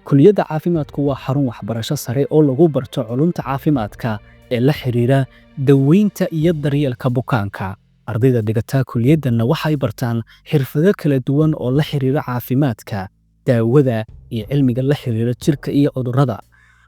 Kuliyadda caafimaadku waa xarun waxbarasho sare oo lagu barto culumta caafimaadka ee la xiriira daweynta iyo daryeelka bukaanka. Ardayda dhigata kuliyaddanna waxay bartaan xirfado kala duwan oo la xiriira caafimaadka, daawada iyo cilmiga la xiriira jirka iyo cudurrada.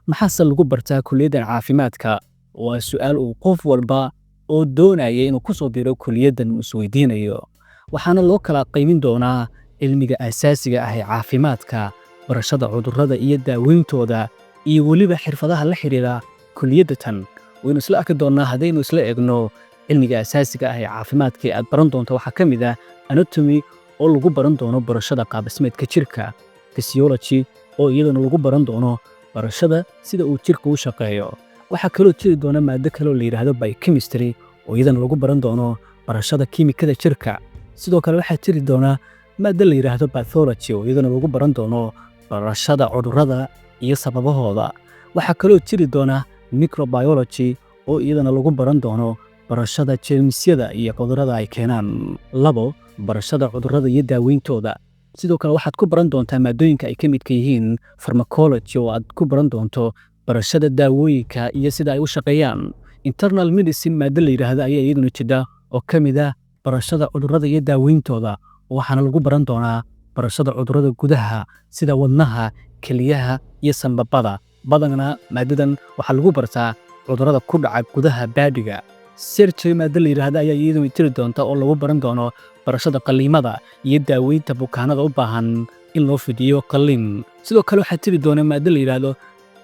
Maxaase lagu bartaa kuliyaddan caafimaadka? Waa su'aal uu qof walba oo doonaya inuu ku soo diro kuliyaddan uu isweydiinayo. Waxaana loo kala qaymin doonaa cilmiga aasaasiga ah ee caafimaadka, barashada cudurrada iyo daaweyntooda, iyo weliba xirfadaha la xiriira kuliyadda tan. Waynu isla arki doonnaa haddaynu isla eegno cilmiga aasaasiga ah ee caafimaadka ee aad baran doonto. Waxaa ka mid ah anatomy, oo lagu baran doono barashada qaabdhismeedka jirka, physiology, oo iyadana lagu baran doono barashada sida uu jirku u shaqeeyo. Waxaa kaloo jiri doona maaddo kaloo la yidhaahdo biochemistry, oo iyadana lagu baran doono barashada kiimikada jirka. Sidoo kale waxaa jiri doona maaddo la yidhaahdo pathology, oo iyadana lagu baran doono barashada cudurrada iyo sababahooda. Waxaa kaloo jiri doona microbiology, oo iyadana lagu baran doono barashada jeermisyada iyo cudurrada ay keenaan. Labo, barashada cudurrada iyo daaweyntooda. Sidoo kale waxaad ku baran doontaa maadooyinka ay ka midka yihiin pharmacology, oo aad ku baran doonto barashada daawooyinka iyo sida ay u shaqeeyaan. Internal medicine maaddo la yidhaahdo ayaa iyaduna jidha, oo ka mid ah barashada cudurrada iyo daaweyntooda. Waxaana lagu baran doonaa barashada cudurrada gudaha sida wadnaha, keliyaha iyo sanbabada. Badanna maaddadan waxaa lagu bartaa cudurrada ku dhaca gudaha body-ga. Surgery maaddo la yidhaahdo ayaa iyaduna jiri doonta, oo lagu baran doono barashada qalliimada iyo daaweynta bukaanada u baahan in loo fidiyo qalliin. Sidoo kale waxaa jiri doona maaddo la yidhaahdo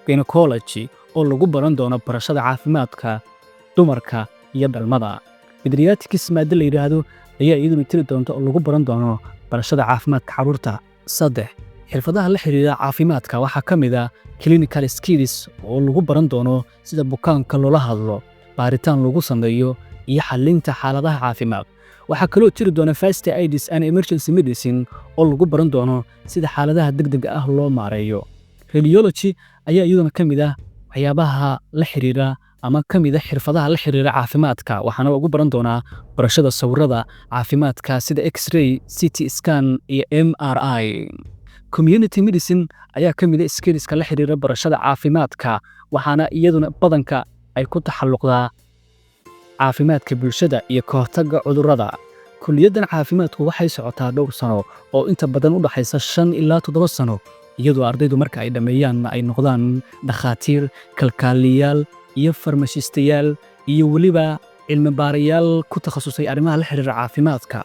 gynecology, oo lagu baran doono barashada caafimaadka dumarka iyo dhalmada. Pediatrics maaddo la yidhaahdo ayaa iyaduna jiri doonta, oo lagu baran doono barashada caafimaadka carruurta. Saddex, xirfadaha la xiriira caafimaadka waxaa ka mid ah clinical skills, oo lagu baran doono sida bukaanka loola hadlo, baaritaan lagu sameeyo iyo xallinta xaaladaha caafimaad. Waxaa kaloo jiri doona first aid and emergency medicine, oo lagu baran doono sida xaaladaha degdega ah loo maareeyo. Radiology ayaa iyaduna ka mid ah waxyaabaha la xiriira ama ka mid ah xirfadaha la xiriira caafimaadka. Waxaana lagu baran doonaa barashada sawirada caafimaadka sida X-ray, CT scan iyo MRI. Community medicine ayaa ka mid ah skillska la xiriira barashada caafimaadka, waxaana iyaduna badanka ay ku taxalluqdaa caafimaadka bulshada iyo ka hortagga cudurrada. Kuliyaddan caafimaadku waxay socotaa dhowr sano, oo inta badan u dhaxaysa 5 ilaa 7 sano, iyadoo ardaydu marka ay dhammeeyaan ay noqdaan dhakhaatiir, kalkaaliyaal iyo farmashiistayaal iyo weliba cilmi baarayaal ku takhasusay arrimaha la xiriira caafimaadka.